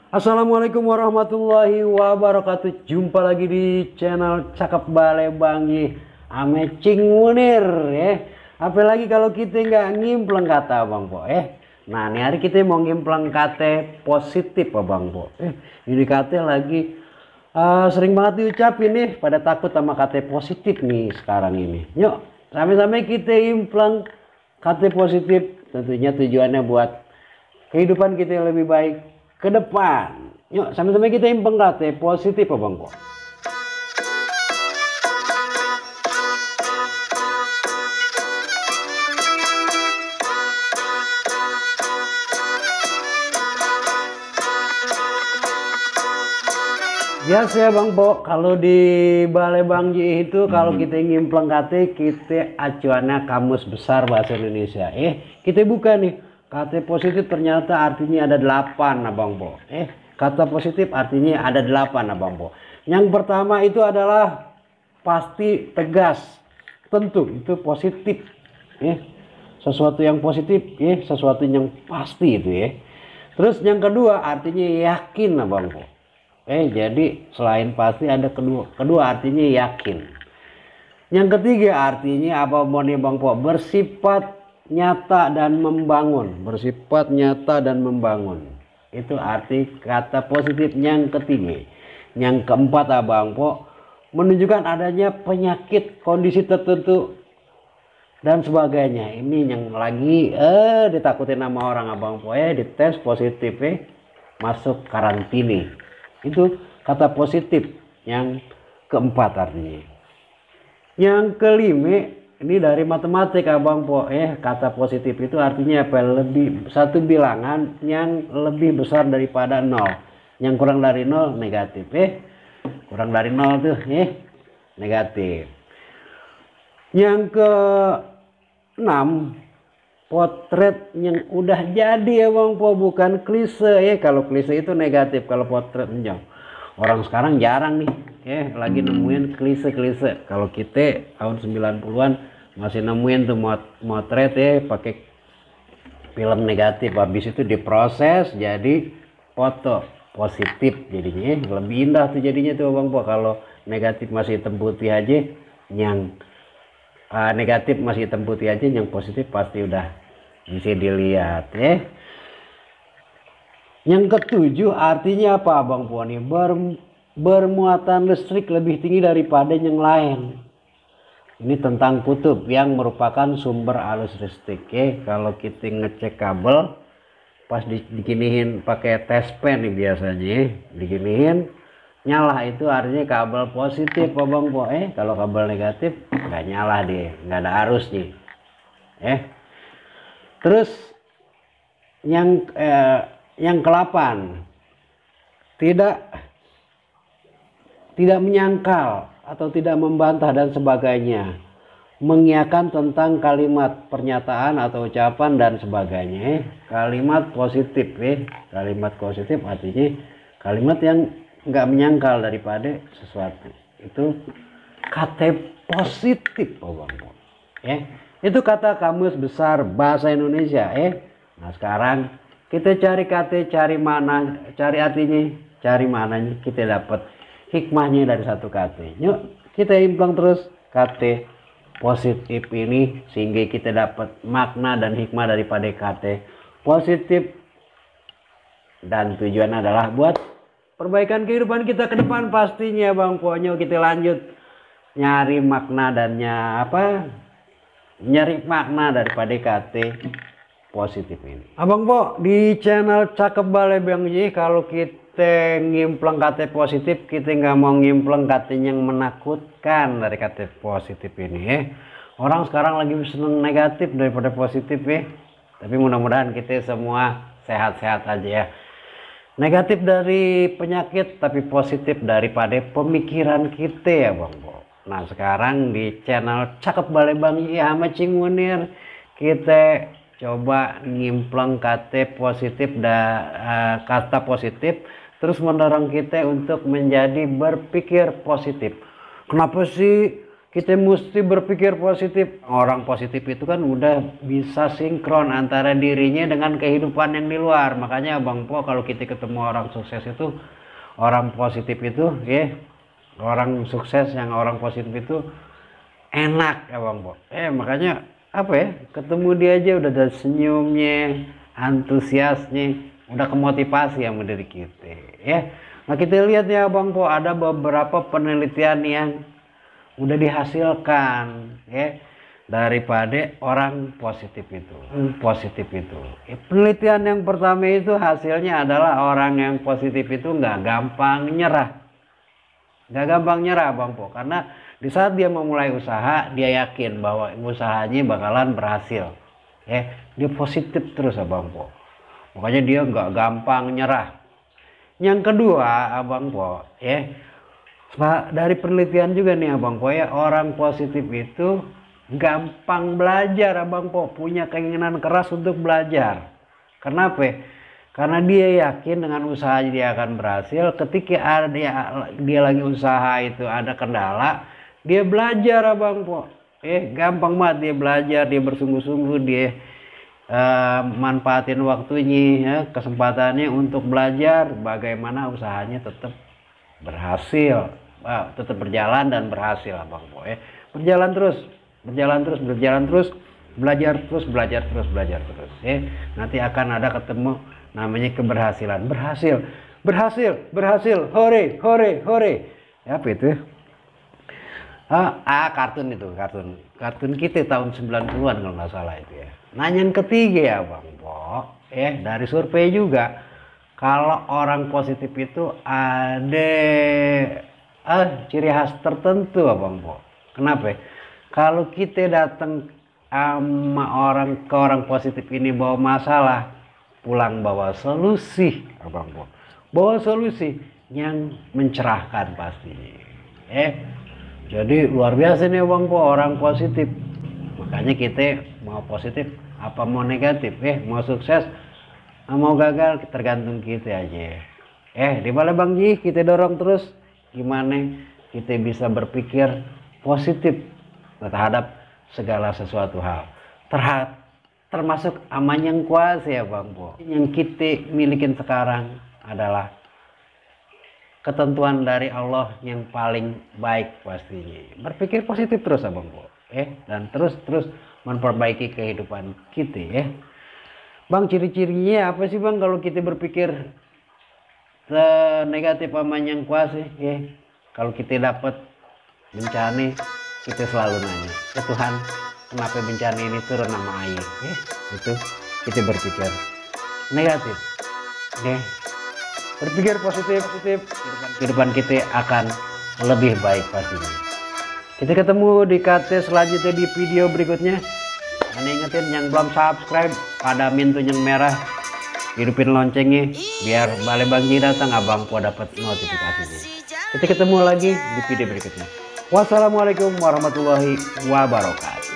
Assalamualaikum warahmatullahi wabarakatuh. Jumpa lagi di channel Cakep Bale Bangji ame Cing Munir ya. Apalagi kalau kita nggak ngimpleng kata Bang Po Nah ini hari kita mau ngimpleng kata positif Bang Po Ini kata lagi sering banget diucapin nih, pada takut sama kata positif nih sekarang ini. Yuk sampai-sampai kita impleng kata positif, tentunya tujuannya buat kehidupan kita yang lebih baik ke depan. Yuk sama-sama kita impleng kata positif Bang Po. Biasa ya Bang Po, kalau di Bale Bangji itu kalau kita ngimpleng kata, kita acuannya Kamus Besar Bahasa Indonesia. Kita buka nih, kata positif ternyata artinya ada 8 Bang Po. Kata positif artinya ada 8 Bang Po. Yang pertama itu adalah pasti, tegas, tentu, itu positif. Sesuatu yang positif, sesuatu yang pasti itu ya. Terus yang kedua artinya yakin Bang Po. Jadi selain pasti ada kedua artinya yakin. Yang ketiga artinya apa nih Bang Po? Bersifat nyata dan membangun. Bersifat nyata dan membangun. Itu arti kata positif yang ketiga. Yang keempat Bang Po, menunjukkan adanya penyakit, kondisi tertentu dan sebagainya. Ini yang lagi ditakutin sama orang Bang Po dites positif masuk karantina. Itu kata positif yang keempat artinya. Yang kelima ini dari matematika Bang Po kata positif itu artinya apa? Satu bilangan yang lebih besar daripada 0. Yang kurang dari 0 negatif kurang dari 0 tuh negatif. Yang ke-6 potret yang udah jadi ya Bang Po, bukan klise kalau klise itu negatif, kalau potret enjang. Orang sekarang jarang nih lagi nemuin klise-klise. Kalau kita tahun 90-an masih nemuin tuh motret pakai film negatif, habis itu diproses jadi foto positif jadinya lebih indah tuh jadinya tuh Bang Po. Kalau negatif masih hitam putih aja, yang negatif masih hitam putih aja, yang positif pasti udah bisa dilihat Yang ketujuh artinya apa Bang Po nih? Bermuatan listrik lebih tinggi daripada yang lain. Ini tentang kutub yang merupakan sumber arus listrik Kalau kita ngecek kabel pas diginiin pakai tespen nih biasanya diginiin nyala, itu artinya kabel positif Bang Po kalau kabel negatif nggak nyala deh, nggak ada arusnya Terus yang ke-8 tidak menyangkal atau tidak membantah dan sebagainya, mengiyakan tentang kalimat pernyataan atau ucapan dan sebagainya kalimat positif kalimat positif artinya kalimat yang nggak menyangkal daripada sesuatu. Itu kata positif Bang Po Itu kata Kamus Besar Bahasa Indonesia Nah sekarang kita cari kata, cari mana, cari artinya, cari mananya, kita dapat hikmahnya dari satu kata. Yuk kita impleng terus kata positif ini sehingga kita dapat makna dan hikmah daripada kata positif, dan tujuan adalah buat perbaikan kehidupan kita ke depan pastinya Bang Po. Yuk kita lanjut nyari makna dan nyari makna daripada kata positif ini. Abang Po, di channel Cakep Bale Bangji kalau kita ngimpleng kata positif, kita nggak mau ngimpleng kata yang menakutkan dari kata positif ini Orang sekarang lagi seneng negatif daripada positif Tapi mudah-mudahan kita semua sehat-sehat aja Negatif dari penyakit, tapi positif daripada pemikiran kita ya Bang Po. Nah sekarang di channel Cakep Bale Bangji sama Cing Munir, kita coba ngimpleng kata positif kata positif, terus mendorong kita untuk menjadi berpikir positif. Kenapa sih kita mesti berpikir positif. Orang positif itu kan udah bisa sinkron antara dirinya dengan kehidupan yang di luar. Makanya Bang Po kalau kita ketemu orang sukses itu, orang positif itu ya, orang sukses yang orang positif itu enak ya Bang Po. Makanya apa ya, ketemu dia aja udah ada senyumnya, antusiasnya, udah kemotivasi yang mendidik kita ya. Nah kita lihat ya Bang Po, ada beberapa penelitian yang udah dihasilkan ya daripada orang positif itu. Penelitian yang pertama itu hasilnya adalah orang yang positif itu nggak gampang nyerah Bang Po, karena di saat dia memulai usaha dia yakin bahwa usahanya bakalan berhasil ya, dia positif terus Bang Po, makanya dia nggak gampang nyerah. Yang kedua Bang Po ya, dari penelitian juga nih Abang Po ya, orang positif itu gampang belajar Abang Po, punya keinginan keras untuk belajar. Kenapa? Karena dia yakin dengan usahanya dia akan berhasil. Ketika dia lagi usaha itu ada kendala, dia belajar Abang Po. Gampang banget dia belajar, dia bersungguh-sungguh, dia manfaatin waktunya ya, kesempatannya untuk belajar bagaimana usahanya tetap berhasil, tetap berjalan dan berhasil Bang Po ya. Berjalan terus, belajar terus ya. Nanti akan ada ketemu namanya keberhasilan. Berhasil, hore ya, apa itu kartun kita tahun 90-an kalau nggak salah itu ya. Nah yang ketiga ya Bang Po ya, dari survei juga, kalau orang positif itu ada ciri khas tertentu Bang Po. Kenapa? Kalau kita datang sama orang positif ini bawa masalah, pulang bawa solusi Bang Po. Bawa solusi yang mencerahkan pastinya. Jadi luar biasa nih Bang Po orang positif. Makanya kita mau positif apa mau negatif, mau sukses mau gagal tergantung kita aja. Di Balai Bang Ji kita dorong terus gimana kita bisa berpikir positif terhadap segala sesuatu hal, termasuk aman yang kuasa ya Bang Po. Yang kita milikin sekarang adalah ketentuan dari Allah yang paling baik pastinya. Berpikir positif terus Bang Po, dan terus memperbaiki kehidupan kita ya. Bang, ciri-cirinya apa sih Bang kalau kita berpikir negatif aman yang kuasa ya? Kalau kita dapat bencana, kita selalu nanya ke Tuhan, kenapa bencana ini turun nama air ya? Itu kita berpikir negatif berpikir positif, kehidupan kita akan lebih baik pastinya. Kita ketemu di KT selanjutnya di video berikutnya. Ingetin yang belum subscribe pada mintu yang merah, hidupin loncengnya biar Balai Bang Ji datang Abang Po dapat notifikasinya. Kita ketemu lagi di video berikutnya. Wassalamualaikum warahmatullahi wabarakatuh.